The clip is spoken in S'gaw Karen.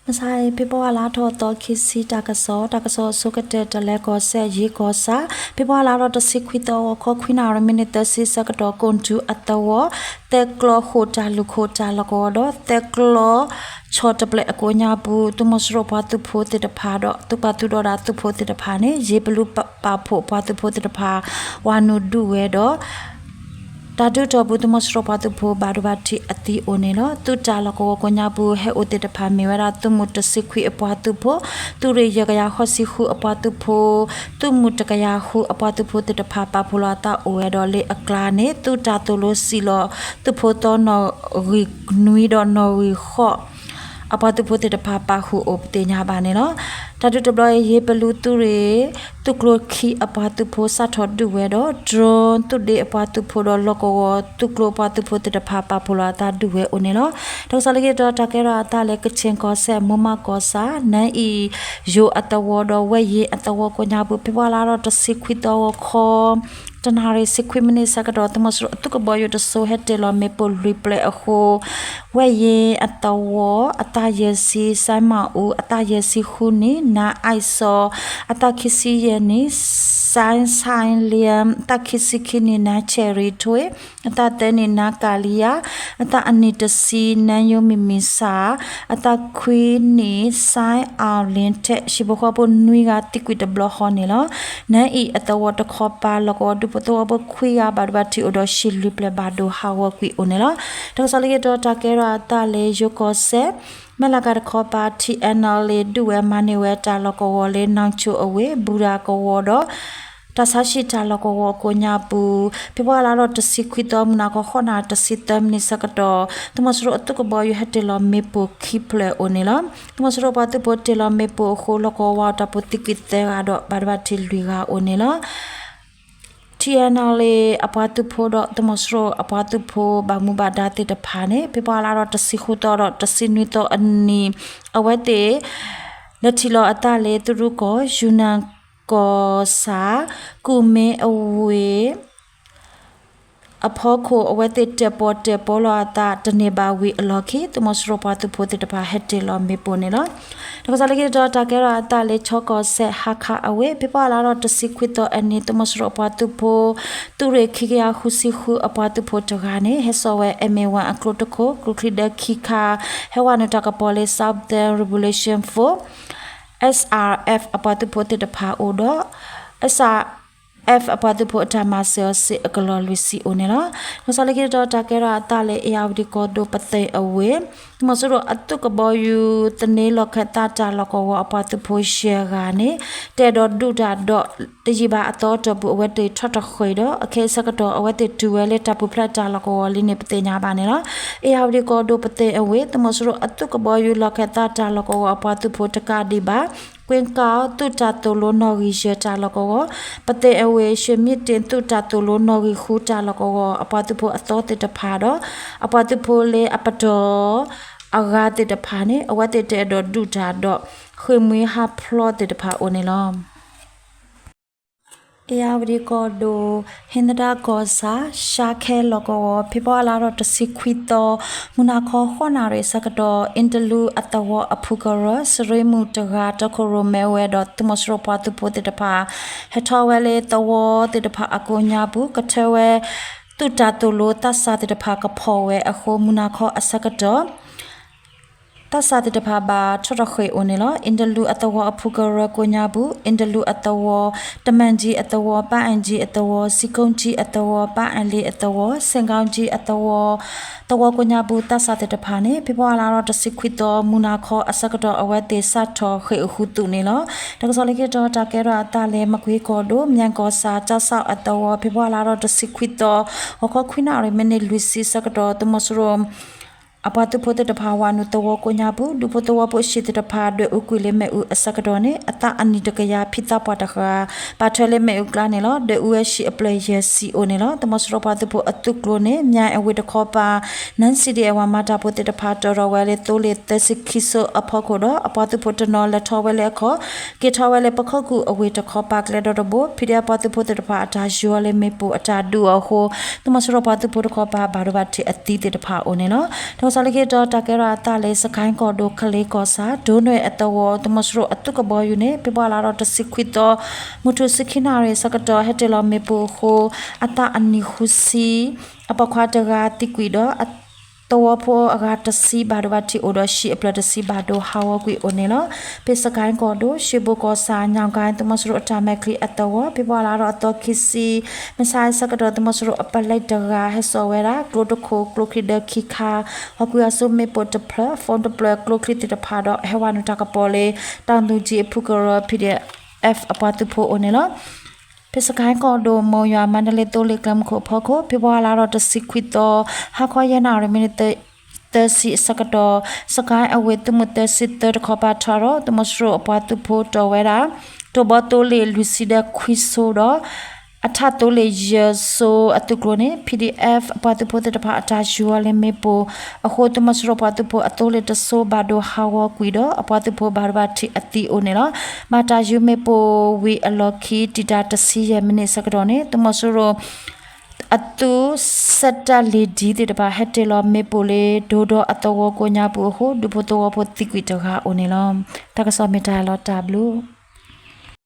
မဆါအံၤ ဖ့ၤဘြူၤအါလါထီၣ်သီ ခံဆံ တၢ်ကစီၣ်, တၢ်ကစီၣ်အဆိကတၢၢ် တလဲၤကီၢ်စဲၣ် ယ့ကီၢ်ဆၣ်, ဖ့ၤဘြူၤအါလါထီၣ်တဆံခွံသီ ဂီၤခီခွံနၣ်ရံၣ် မံးနံးသၢဆံဆၢကတီၢ် ကိၣ်ဒူအသဝီ သဲကျီဃိာ်တၢ်လူၢ်ခိၣ်တၢ်လီၢ်ကဝီၤဒီး သဲကျီ ဆီၣ်တပျဲးအကိးညါပူၤ သုးမီၤစိရိၤပှၤသုးဖိသ့ၣ်တဖၣ်ဒီး သုးပှၤသုးဒီးတၢ်သုးဖိသ့ၣ်တဖၣ်န့ၣ် ယ့ပလူပာ်ဖှိၣ်အပှၤသုးဖိသ့ၣ်တဖၣ် ဝၤနုာ်ဒုးဝဲဒီး တၢ်ဒုးတီၢ်ပူၤ သုးမီၤစိရိၤပှၤသုးဖိဘၣ်ဒိဘၣ်ထံးအသံအိၣ်န့ၣ်လီၤ. သုးတၢ်လီၢ်ကဝီၤကိးညါပူၤ ဟဲအိၣ်သ့ၣ်တဖၣ်မ့ၢ်ဝဲဒၣ် သုးမုၢ်တဆံခွံအပှၤသုးဖိ, သုးရ့ၣ်ယဲၢ်ကယၤဃိးဆံဃုအပှၤသုးဖိ, သုးမုၢ်တကယၤဃုအပှၤသုးဖိသ့ၣ်တဖၣ် ပာ်ဖှိၣ်လီၤအသးအိၣ်ဝဲဒီးလၢအကျါန့ၣ် သုးတၢ်သိၣ်လိစံးလီၤ သုးဖိသီနီၣ်ဂံၢ်နွံဒီးနီၣ်ဂံၢ်ဃိး အပှၤသုးဖိသ့ၣ်တဖၣ်ပာ်ဃုာ်အိၣ်ပသ့ၣ်ညါဘၣ်န့ၣ်လီၤ. တၢ်ဒုးတဘျီအံၤ ယ့ပလူသုးရ့ၣ် သုးကျိၤခံအပှၤသုးဖိစးထီၣ်ဒုးဝဲဒီး drone သုးဒ့အပှၤသုးဖိဒီးလီၢ်ကဝီၤသုးကျိၤအပှၤသုးဖိသ့ၣ်တဖၣ် ပာ်ဖှိၣ်လီၤအသးဒုးဝဲအိၣ်န့ၣ်လီၤ. တၢ်ကစီၣ်လၢခံတတီၤ တၢ်ကဲထီၣ်အသးလၢ ကခၠ့ၣ်ကီၢ်စဲၣ် မိၢ်မးကီၢ်ဆၣ် နၢအံၣ်ယိၤအသဝီဒီး ဝဲၢ်ယ့အသဝီကိးညါပူၤ ဖ့ၤဘြူၤအါလါထီၣ်တဆံခွံသီ ဂီၤခီ တနၣ်ရံၣ်ဆံခွံမံးနံးဆၢကတီၢ် သုးမီၤစိရိၤအသုးကဘီယူၤတစိၤဟဲတ့ၢ်လီၤမ့ၣ်ပိၢ်လွံၢ်ပျဲၢ်အဃိ ဝဲၢ်ယ့အသဝီ အသးယဲၢ်ဆံ စဲမၣ်အူ အသးယဲၢ်ဆံဃုနံၣ်, နါအံၣ်စီ အသးခံဆံယဲၢ်နံၣ်, စဲဆဲလံ အသးခံဆံခံနံၣ်, နါဆဲၣ်ရံၤထွ့ အသးသၢနံၣ်, နါကၤလံယါ အသးအနံၣ်တဆံ, နါယိမံၤမံၤဆၣ် အသးခွံနံၣ်, စဲအီၣ်လ့ထဲး ဟံၣ်ဖိဃီဖိနွံဂၤသံကွံာ်တဘျီဃီန့ၣ်လီၤ. နၢအံၣ်အသဝီတခီပၤ လီၢ်ကဝီၤဒူဖိသဝီဖိခွံဂၤ ဘၣ်ဒိဘၣ်ထံးအိၣ်ဒီး ဟံၣ်လွံၢ်ပျဲၢ်ဘၣ်ဒိဟးဂီၤကွံာ်အိၣ်န့ၣ်လီၤ. တၢ်ကစီၣ်လၢခံတတီၤ တၢ်ကဲထီၣ်အသးလၢ ယိၤကီၢ်စဲၣ် မဲၢ်လးကၤတခီပၤ ထံၣ်အဲၣ်နီၣ်လ့ ဒုးဝဲမၤန့ၢ်ဝဲတၢ်လီၢ်ကဝီၤလၢ နီၣ်ဆိၣ်အဝ့ၢ် ဘူရၤကဝီၤဒီး တၢ်ဆါဟံၣ်တၢ်လီၢ်ကဝီၤအကိးညါပူၤ ဖ့ၤဘြူၤအါလါထီၣ်တဆံခွံသီ မုၢ်နၤခီ ဃိးနၣ်ရံၣ်တဆံသၢမံးနံးဆၢကတီၢ် သုးမီၤစိရိၤအသုးကဘီယူၤဟဲတ့ၢ်လီၤမ့ၣ်ပိၢ်ခံဖျၢၣ်အိၣ်န့ၣ်လီၤ. သုးမီၤစိရိၤပှၤသုးဖိတ့ၢ်လီၤမ့ၣ်ပိၢ်အဃိ လီၢ်ကဝီၤဝါအီၤတၢ်ပိၣ်သံကွံာ်သၢဂၤဒီး ဘၣ်ဒိဘၣ်ထံးလွံၢ်ဂၤအိၣ်န့ၣ်လီၤ. ထံၣ်အဲၣ်နီၣ်လ့ အပှၤသုးဖိဒီး သုးမီၤစိရိၤအပှၤသုးဖိ ဘၣ်မူဘၣ်ဒါသ့ၣ်တဖၣ်န့ၣ် ဖ့ၤဘြူၤအါလါထီၣ်တဆံဃုသီဒီး တဆံနွံသီအနံၤ အဝဲသ့ၣ် လဲၤထံၣ်လီၤအသးလၢ တရူးကီၢ် ယူနန် ကီၢ်ဆၣ် ကူၣ်မ့အဝ့ၢ် အဖီခိၣ် အဝဲသ့ၣ်တၢၣ်ပီၣ်တၢၣ်ပီလီၤအသးတန့ၢ်ဘၣ်ဝံၤအလီၢ်ခံ သုးမီၤစိရိၤပှၤသုးဖိသ့ၣ်တဖၣ်ဟဲတ့ၢ်လီၤမ့ၣ်ပိၢ်န့ၣ်လီၤ. တၢ်ကစီၣ်လၢခံတတီၤ တၢ်ကဲထီၣ်အသးလၢ ခၠ့ၣ်ကီၢ်စဲၣ် ဟါခးအဝ့ၢ် ဖ့ၤဘြူၤအါလါထီၣ်တဆံခွံသီအနံၤ သုးမီၤစိရိၤအပှၤသုးဖိ သုးရ့ၣ်ခံကယၤဃုဆံဃုအပှၤသုးဖိတဂၤန့ၣ် ဟဲစိာ်ဝဲ MA one အကျိတခိၣ် ကျိချံဒၢခံခါ ဟဲဝဲနုာ်တၢ်ကပီၤလၢ Southern Revolution Force SRF အပှၤသုးဖိသ့ၣ်တဖၣ်အိၣ်ဒီး SRF အပှၤသုးဖိအတၢ်မၤစၢၤအီၤစ့ၢ်အကလီၢ်လွံၢ်ဆံအိၣ်န့ၣ်လီၤ. တၢ်ကစီၣ်လၢခံတတီၤ တၢ်ကဲထီၣ်အသးလၢ အ့ၣ်ယၣ်ဝတံၣ်ကီၢ်ဒိၣ် ပသ့ၣ်အဝ့ၢ် သုးမီၤစိရိၤအသုးကဘီယူၤ သန့လီၢ်ခၢၣ်သးတၢ်လီၢ်ကဝီၤအပှၤသုးဖိယဲၢ်ဂၤန့ၣ် တအဲၣ်ဒိးဒုးတၢ်ဒီး တယံာ်ဘၣ်အသီအတီၢ်ပူၤ အဝဲသ့ၣ်ထီၣ်တဃ့ၢ်ဒီး အခဲအံၤဆၢကတီၢ် အဝဲသ့ၣ်တုၤဝဲလၢတၢ်ပူၤဖျဲးတၢ်လီၢ်ကဝီၤလံန့ၣ် ပသ့ၣ်ညါဘၣ်န့ၣ်လီၤ. အ့ၣ်ယၣ်ဝတံၣ်ကီၢ်ဒိၣ် ပသ့ၣ်အဝ့ၢ် သုးမီၤစိရိၤအသုးကဘီယူၤလီၢ်ခၢၣ်သးတၢ်လီၢ်ကဝီၤအပှၤသုးဖိတကးဒံးဘၣ် ကွ့ကီ သုးတၢ်သိၣ်လိနီၣ်ဂံၢ်ယဲၢ်တၢ်လီၢ်ကဝီၤ, ပသ့ၣ်အဝ့ၢ် ရွှေမြင့်တင် သုးတၢ်သိၣ်လိနီၣ်ဂံၢ်ဃုတၢ်လီၢ်ကဝီၤ အပှၤသုးဖိအသီသ့ၣ်တဖၣ်ဒီး အပှၤသုးဖိလၢအပတီၢ်အဂၤသ့ၣ်တဖၣ်န့ၣ် အဝဲသ့ၣ်တအဲၣ်ဒိးဒုးတၢ်ဒီး ဃ့ၢ်မှံဟးဖျိးသ့ၣ်တဖၣ်အိၣ်န့ၣ်လီၤ. အ့ၣ်ယၣ်ဝတံၣ်ကီၢ်ဒိၣ် ဟ့ၣ်သဒၣ်ကီၢ်ဆၣ် ရှါခဲလီၢ်ကဝီၤ ဖ့ၤဘြူၤအါလါထီၣ်တဆံခွံသီ မုၢ်နၤခီ ဃိးနၣ်ရံၣ်ဆၢကတီၢ် အ့ၣ်တလူအသဝီအဖုကရၢ စရ့မုၢ်တဂၤ တီခိၣ်ရိၣ်မဲဝဲဒီး သုးမီၤစိရိၤပှၤသုးဖိသ့ၣ်တဖၣ် ဟဲထီၣ်ဝဲလၢသဝီသ့ၣ်တဖၣ်အကိးညါပူၤ ကထၢဝဲ သုးတၢ်သိၣ်လိသးစၢ်သ့ၣ်တဖၣ်ကဖီၣ်ဝဲအဃိ မုၢ်နၤခီအဆၢကတီၢ် သးစၢ်သ့ၣ်တဖၣ်ဘၣ်ထီၣ်ထီၣ်ဃ့ၢ်အိၣ်န့ၣ်လီၤ. အ့ၣ်တလူအသဝီအဖုကရၢကိးညါပူၤ အ့ၣ်တလူအသဝီ, တမၣ်ကၠံအသဝီ, ပၣ်အၣ်ကၠံအသဝီ, စံကိကၠံအသဝီ, ပၣ်အၣ်လ့အသဝီ, စဲၣ်ကီကၠံအသဝီ, သဝီကိးညါပူၤ သးစၢ်သ့ၣ်တဖၣ်န့ၣ် ဖ့ၤဘြူၤအါလါထီၣ်တဆံခွံသီ မုၢ်နၤခီအဆၢကတီၢ် အဝဲသ့ၣ်စးထီၣ်ဃ့ၢ်အိၣ်ဃုာ်သုးန့ၣ်လီၤ. တၢ်ကစီၣ်လၢခံတတီၤ တၢ်ကဲထီၣ်အသးလၢ မကွ့ကီၢ်ဒိၣ် မၠဲၣ်ကီၢ်ဆၣ် ကၠၣ်စၣ်အသဝီ ဖ့ၤဘြူၤအါလါထီၣ်တဆံခွံသီ ဂီၤခီခွံနၣ်ရံၣ် မံးနံးလွံၢ်ဆံဆၢကတီၢ် သုးမီၤစိရိၤ အပှၤသုးဖိသ့ၣ်တဖၣ် ဝၤနုာ်သဝီကိးညါပူၤ ဒူဖိသဝီဖိအဟံၣ်သ့ၣ်တဖၣ် ဒွဲၣ်အူကွံာ်လၢမ့ၣ်အူအဆၢကတီၢ်န့ၣ် အသးအနံၣ်တကယၤဖံသးပှၢ်တဂၤ ဘၣ်ထွဲလၢမ့ၣ်အူအကျါန့ၣ်လီၤ. ဒွဲၣ်အူဝဲဟံၣ်အဖျၢၣ်ယဲၢ်ဆံအိၣ်န့ၣ်လီၤ. သုးမီၤစိရိၤပှၤသုးဖိအသုးကျိၤန့ၣ် မၠဲၣ်အဝ့ၢ်တခီပၤ နၢ်စံၣ်ဒံၣ်အဝၤမၤတၢ်ဖိသ့ၣ်တဖၣ် တီၣ်ထီၣ်ဝဲလၢသိလ့ၣ်သၢဆံခံစိအဖီခိၣ်ဒီး အပှၤသုးဖိတနီၤလဲၤထီၣ်ဝဲလၢအခီၣ် က့ၤထီၣ်ဝဲလၢပခိၣ်ကူၣ်အဝ့ၢ်တခီပၤ ကျဲဒီတဘိ ဖံးဒဲးအပှၤသုးဖိသ့ၣ်တဖၣ် အတၢ်ယီၤလၢမ့ၣ်ပိၢ်အတၢ်ဒုးအီၤအဃိ သုးမီၤစိရိၤပှၤသုးဖိတခီပၤ ဘၣ်ဒိဘၣ်ထံးအသံသ့ၣ်တဖၣ်အိၣ်န့ၣ်လီၤ. တၢ်က စီၤလ့က့ဒီးတၢ်ကဲထီၣ်အသးလၢ စကဲၣ်ကီၢ်ဒိၣ် ကလ့ကီၢ်ဆၣ် ဒိၣ်နွဲၣ်အသဝီ သုးမီၤစိရိၤအသုးကဘီယူၤန့ၣ် ဖ့ၤဘြူၤအါလါဒီးတဆံခွံသီ မုၢ်ထူၣ်ဆံခံနၣ်ရံၣ်အဆၢကတီၢ် ဟဲတ့ၢ်လီၤမ့ၣ်ပိၢ်အဃိ အသးအနံၣ်ဃုဆံ အပိာ်ခွါတဂၤသံကွံာ်ဒီး သဝီဖိအဂၤတဆံဘၣ်ဒိဘၣ်ထံးအိၣ်ဒီး ဟံၣ်အဖျၢၣ်တဆံဘၣ်ဒိဟးဂီၤကွံာ်အိၣ်န့ၣ်လီၤ. ဖဲစကဲၣ်ကီၢ်ဒိၣ် ရှ့ဘိၣ်ကီၢ်ဆၣ် ညၣ်ကၣ် သုးမီၤစိရိၤအတၢ်မဲာ်ချံအသဝီ ဖ့ၤဘြူၤအါလါဒီးအသီခံဆံ မုၢ်ဆါအဆၢကတီၢ် သုးမီၤစိရိၤအပလဲတဂၤ ဟဲစိာ်ဝဲဒၣ် ကျိတခိၣ် ကျိချံဒၢခံခါ ဟီၣ်ကွံာ်အီၤဆူမ့ၣ်ပိၢ်တဖျၢၣ် phone တဖျၢၣ် ကျိချံသ့ၣ်တဖၣ်ဒီး ဟဲဝဲနုာ်တၢ်ကပီၤလၢ တၢ်သူၣ်ကံၢ်အဖုကရၢ P D F အပှၤသုးဖိအအိၣ်န့ၣ်လီၤ. ဖဲစကဲၣ်ကီၢ်ဒိၣ် မိၢ်ယွၤ မါဒလ့သိလ့ၣ်ကျဲမုၢ်ခိၣ်အဖီခိၣ် ဖ့ၤဘြူၤအါလါဒီးတဆံခွံသီ ဟါခီယဲၢ်နၣ်ရံၣ်မံးနံးသၢဆံအဆၢကတီၢ် စကဲၣ်အဝ့ၢ်သုးမုၢ်သၢဆံသၢတခီပၤထီၣ်ဒီး သုးမီၤစိရိၤအပှၤသုးဖိတီၢ်ဝဲဒၣ် တိၢ်ဘီသိလ့ၣ်လွံၢ်ဆံဒီးခွံစိဒီး အထးသိလ့ၣ်ယဲၢ်စိအသုးကျိၤန့ၣ် P D F အပှၤသုးဖိသ့ၣ်တဖၣ်အတၢ်ယူၤအီၤလၢမ့ၣ်ပိၢ်အဃိ သုးမီၤစိရိၤပှၤသုးဖိအသိလ့ၣ်တစိၤဘၣ်ဒိဟးဂီၤကွံာ်ဒီး အပှၤသုးဖိဘၣ်ဒိဘၣ်ထံးအသံအိၣ်န့ၣ်လီၤ. ဘၣ်တၢ်ယူၤမ့ၣ်ပိၢ်ဝံၤအလီၢ်ခံ တံာ်တာ်တဆံယဲၢ်မံးနံးအဆၢကတီၢ်န့ၣ် သုးမီၤစိရိၤ အသုးစဲးတၢးလ့ၣ်ဒံသ့ၣ်တဖၣ် ဟဲတ့ၢ်လီၤမ့ၣ်ပိၢ်လၢ ဒိဒီအသဝီကိးညါပူၤအဃိ ဒူဖိသဝီဖိသံကွံာ်တဂၤအိၣ်န့ၣ်လီၤ. တၢ်ကစီၣ်မ့ၢ်တၢ်လီၤတၢ်ဘျုး